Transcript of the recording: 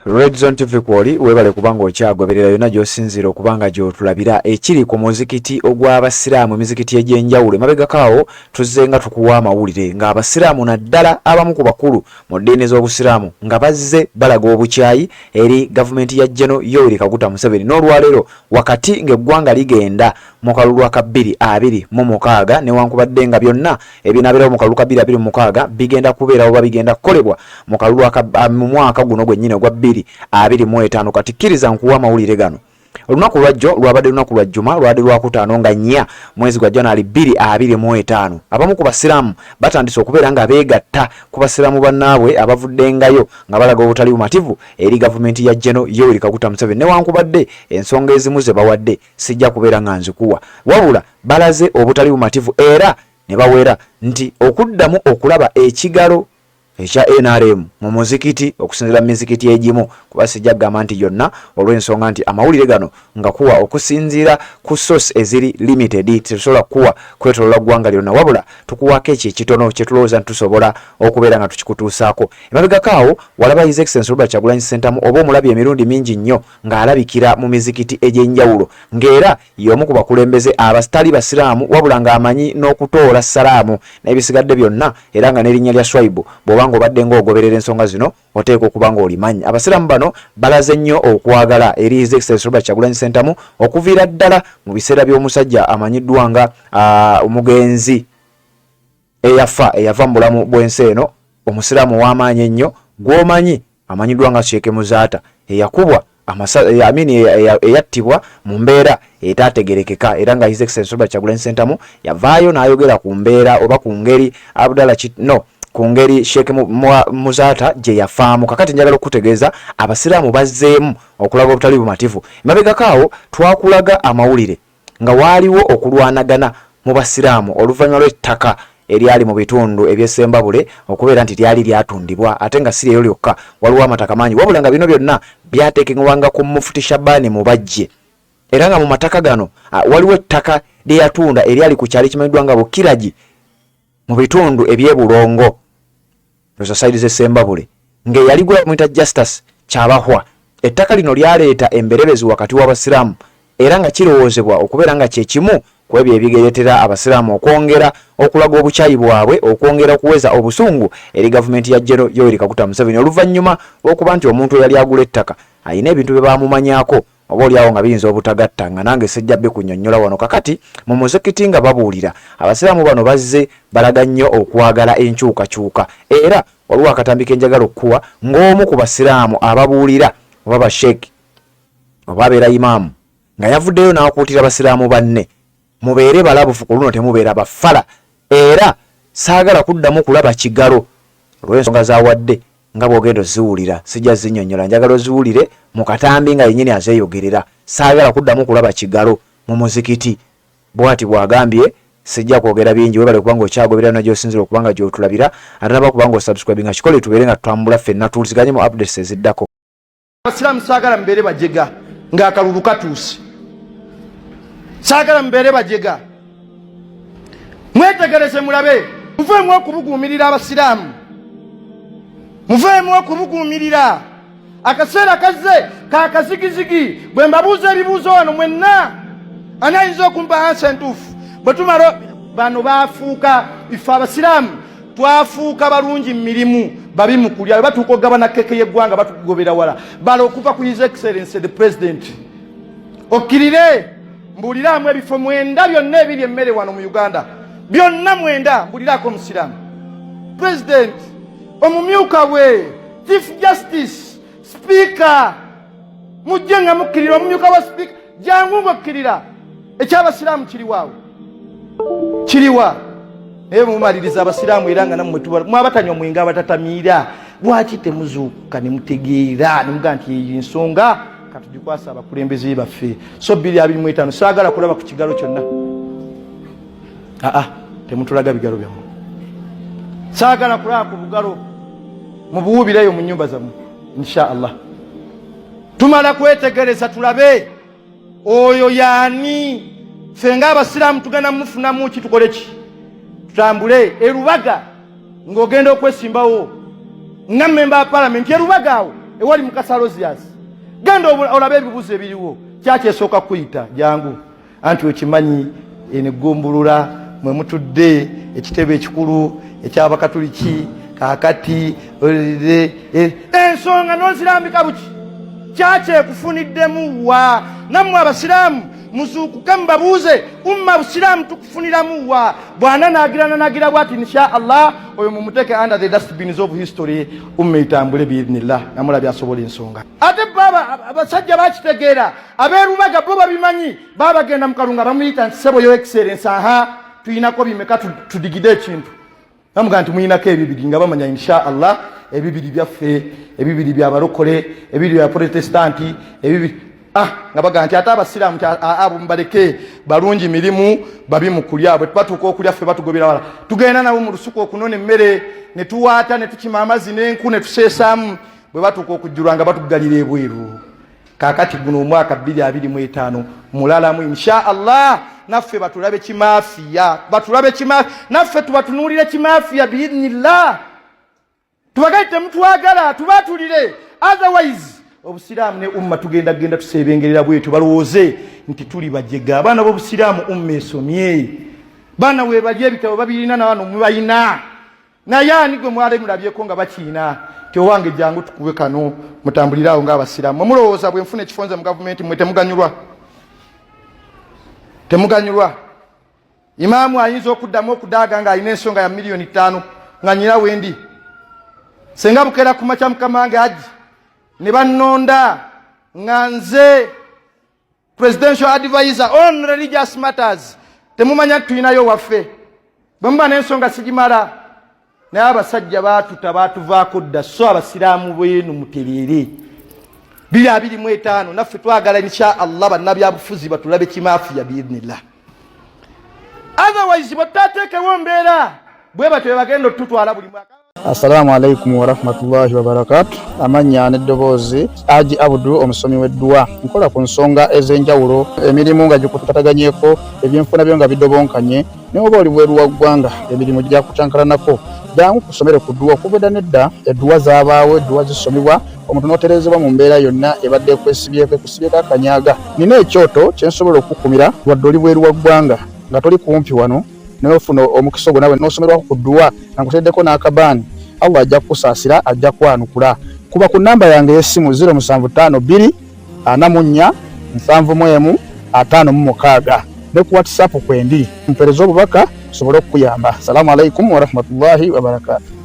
Red Zone TV kwoli webale kubanga okyagoberera yonna gy'osinziira okuba nga gy'otulabira ekiri ku muzikiti ogw'abasiraamu emizikiti egy'enjawulo. Emabegako awo tuzze nga tukuwa amawulire ng'abasiraamu naddala abamu ku bakulu mu ddiini z'obusiraamu nga bazze balaga obukyayi eri gavumenti ya Geno Yoweri Kaguta Museveni. N'olwaleero wakati ng'eggwanga ligenda mu kalulu aka 2026, newankubadde nga byonna ebinabeerawo mu kalulu ka 2026 bigenda kubeerawo oba bigenda kukolebwa mu kalulu aka mu mwaka guno gwennyini ogwa 2025, kati kkiriza nkuwa amawulire gano. Olunaku lwajjo lwabadde lunaku lwa Jjuma, lwabadde Lwakutaano nga 4 mwezi gwa January 2025. Abamu ku Basiraamu batandise okubeera nga beegatta ku Basiraamu bannaabwe abavuddengayo nga balaga obutali bumativu eri gavumenti ya Geno Yoweri Kaguta Museveni, newankubadde ensonga ezimu ze bawadde sijja kubeera nga nzikuwa, wabula balaze obutali bumativu era ne bawera nti okuddamu okulaba ekigalo ekya nrm mu muzikiti okusinziira mu mizikiti egimu, kuba sijja kugamba nti yonna olw'ensonga nti amawulire gano nga kuwa okusinziira ku source eziri limited, tetusobola kukuwa kwetolola ggwanga lyonna, wabula tukuwaako ekyo ekitono kye tulowooza nti tusobola okubeera nga tukikutuusaako. Emabegako awo walaba His Excellency Robert Kyagulanyi Ssentamu oba omulabye emirundi mingi nnyo ng'alabikira mu mizikiti egy'enjawulo, ng'era y'omu ku bakulembeze abatali Basiraamu wabula ng'amanyi n'okutoola ssalaamu n'ebisigadde byonna, era nga n'erinnya lya Swaibu bw'oba ng'obadde ng'ogoberera ensonga zino oteekwa okuba ng'olimanyi. Abasiraamu bano balaze nnyo okwagala eri His Excellency Robert Kyagulanyi Ssentamu okuviira ddala mu biseera by'omusajja amanyiddwa nga omugenzi eyafa eyava mu bulamu bw'ensi eno, Omusiraamu ow'amaanyi ennyo gw'omanyi amanyiddwa nga Sheikh Muzaata eyakubwa amini eyattibwa mu mbeera etaategerekeka, era nga His Excellency Robert Kyagulanyi Ssentamu yavaayo n'ayogera ku mbeera oba ku ngeri Abdallah no ku ngeri Sheikh Muzaata gye yafaamu. Kakati njagala okukutegeeza Abasiraamu bazzeemu okulaga obutali bumativu. Emabegako awo twakulaga amawulire nga waaliwo okulwanagana mu Basiraamu oluvannyuma lw'ettaka eryali mu bitundu eby'e Ssembabule okubeera nti lyali lyatundibwa, ate nga si lyeryo lyokka, waliwo amataka mangi, wabula nga bino byonna byateekebwanga ku Mufti Shaban Mubajje, era nga mu mataka gano waliwo ettaka lye yatunda eryali ku kyalo ekimanyiddwa nga Bukiragi mu bitundu eby'e Bulongo, ezo sayidi z'e Ssembabule, ng'eyaligula bamuyita Justus Kyabahwa. Ettaka lino lyaleeta emberebezi wakati w'Abasiraamu era nga kirowoozebwa okubeera nga kye kimu ku ebyo ebireetera Abasiraamu okwongera okulaga obukyayi bwabwe okwongera okuweza obusungu eri gavumenti ya Gen. Yoweri Kaguta Museveni oluvannyuma lw'okuba nti omuntu eyali agula ettaka alina ebintu bye baamumanyaako oba olyawo nga biyinza obutagatta nga nange sijja bikunyonnyola wano. Kakati mu muzikiti nga babuulira, Abasiraamu bano bazze balaga nnyo okwagala enkyukakyuka, era waliwo akatambi ke njagala okukuwa ng'omu ku Basiraamu ababuulira oba Basheikh oba abeera Imaamu nga yavuddeyo n'akuutira Basiraamu banne, mubeere balabufu ku luno, temubeera bafala, era saagala kuddamu kulaba kigalo olw'ensonga z'awadde nga bw'ogenda oziwulira. Sijja zinnyonnyola, njagala oziwulire mu katambi nga yennyini azeeyogerera. Saagala kuddamu kulaba kigalo mu muzikiti, bw'ati bw'agambye. Sijja kwogera bingi, weebale kuba ng'okyagoberera na gy'osinziira okuba nga gy'otulabira. Atanaba kuba ng'osubscribinga kikole tubeere nga tutambula ffenna, tuwuliziganye mu updates eziddako. Abasiraamu saagala mubeere bajega ng'akalulu katuuse, saagala mubeere bajega, mwetegereze mulabe, muveemu okubuguumirira abasiraamu, muveemu okubuguumirira. Akaseera kazze kakazigizigi. Bwe mbabuuza ebibuuzo wano mwenna, ani ayinza okumpa ansa entuufu? Bwe tumala bano bafuuka, ife abasiraamu twafuuka balungi mu mirimu, babi mu kulya. Bwe batuuka okugabana keeke y'eggwanga batugobera wala. Bala okuva ku His Excellency the President, okkirire mbuuliraamu ebifo mwenda byonna ebiri emmere wano mu Uganda, byonna mwenda mbuuliraako omusiraamu. President, omumyuka we, Chief Justice, Speaker, mujje nga mukkirira. Omumyuka wa Speaker, jangu ng'okkirira. Ekyabasiraamu kiriwaawo kiriwa? Naye mumaliriza abasiraamu era nga nammwe mwabatanywa mwenge abatatamiira. Lwaki temuzuukuka ne mutegeera ne mugaa nti eyo ensonga katugikwasa abakulembeze baffe? So 2025 saagala kulaba ku kigalo kyonna. Aa, temutulaga bigalo byammwe, saagala kulaba ku bugalo, mubuwuubireyo mu nyumba zammwe. Insha Allah tumala kwetegereza tulabe oyo yaani. Ffe ng'abasiraamu tugenda mumufunamu ki? Tukole ki? Tutambule erubaga ng'ogenda okwesimbawo nga mmemba wa palamenti erubaga awo. Ewali Mukasa Alozias, genda olabe ebibuuzo ebiriwo. Kyakyesooka kuyita jangu, anti okimanyi eno eggombolola mwe mutudde ekitebe ekikulu eky'Abakatuliki. Kaakati ensonga n'ozirambika buki kyakyekufuniddemu wa? Nammwe Abasiraamu muzuukuke, mubabuuze umma Busiraamu tukufuniramu wa? Bwana nagirana nagira bwati, insha Allah oyo mumuteeke under the dustbins of history, umma etambule biidhnillah. Namulabye asobola ensonga. Ate baba abasajja bakitegeera, abeerubaga bo babimanyi. Babagenda mu Kalunga, bamuyita nti, "Sebo, yo excellence, aha, tuyinako bimeka tudigide ekintu?" Bamugaa nti, "Muyinako ebibiri." Nga bamanya insha Allah ebibiri byaffe, ebibiri byabalokole, ebibiri bya Protestanti, ebibiri nga bagaa nti ate Abasiraamu abo mubaleke, balungi mirimu, babi mu kulya. Bwe batuuka okulya ffe batugobera wala. Tugenda nabo mu lusuku okunona emmere, ne tuwaata, ne tukima amazzi n'enku ne tuseesaamu. Bwe batuuka okujjulwa nga batuggalira ebweru. Kakati guno omwaka 2025 mulalamu, insha Allah naffe batulabe kimafiya, batulabe kimafiya, naffe tubatunuulire kimafiya biidhnillah. Tubagaye temutwagala, tubatulire. Otherwise Obusiraamu ne umma tugenda genda tusebengerera bwetu, balowooze nti tuli bajega. Abaana b'Obusiraamu, umma esomye, baana webali, ebitabo babirina, nawano mubalina. Naye ani gwe mwali mulabyeko nga bakiina ti, "Owange jangu tukube kano, mutambulire awo ng'Abasiraamu"? Mwemulowooza bwe nfuna ekifonze mu gavumenti, mwe temuganyulwa, temuganyulwa. Imaamu ayinza okuddamu okudaaga ng'alina ensonga ya miliyoni 5 nga nyina wendi. Senga bukeera ku makya, mukama wange aji ne bannonda nga nze presidential advisor on religious matters, temumanya nti tulinayo waffe. Bwe muba n'ensonga sigimala. Naye abasajja batuta, batuvaako dda. So Abasiraamu bwenu mutereere, 2025 naffe twagala insha Allah bannabyabufuzi batulabe kimafiya biidhnillah. Otherwise bwe tutateekewo mbeera bwe batyo bagenda otutwala buli mwaka. Assalamu alaikum warahmatullahi wabarakatu. Amannya n'eddoboozi, Aji Abudu, omusomi w'edduwa. Nkola ku nsonga ez'enjawulo, emirimu nga gikutataganyeko, ebyenfuna byo nga bidobonkanye, naye oba oli bweru wa ggwanga, emirimu gyakucankalanako, jangu kusomere ku dduwa. Okuva edda nedda edduwa zaabaawo, edduwa zisomebwa omuntu n'otereezebwa mu mbeera yonna ebadde ekwesibyeko, ekusibyeko akanyaga. Nina ekyoto kye nsobola okukumira wadde oli bweru wa ggwanga, nga toli kumpi wano, naye ofuna omukisa ogwo nawe n'osomerwako ku dduwa nga nkuteddeko n'akabaani. Allah ajja kukusaasira, ajja kwanukula. Kuba ku namba yange ey'essimu 0752 44 71 56, ne ku WhatsApp kwendi, mpeereza obubaka nsobole okukuyamba. Salaamu alaikum warahmatullahi wabarakatu.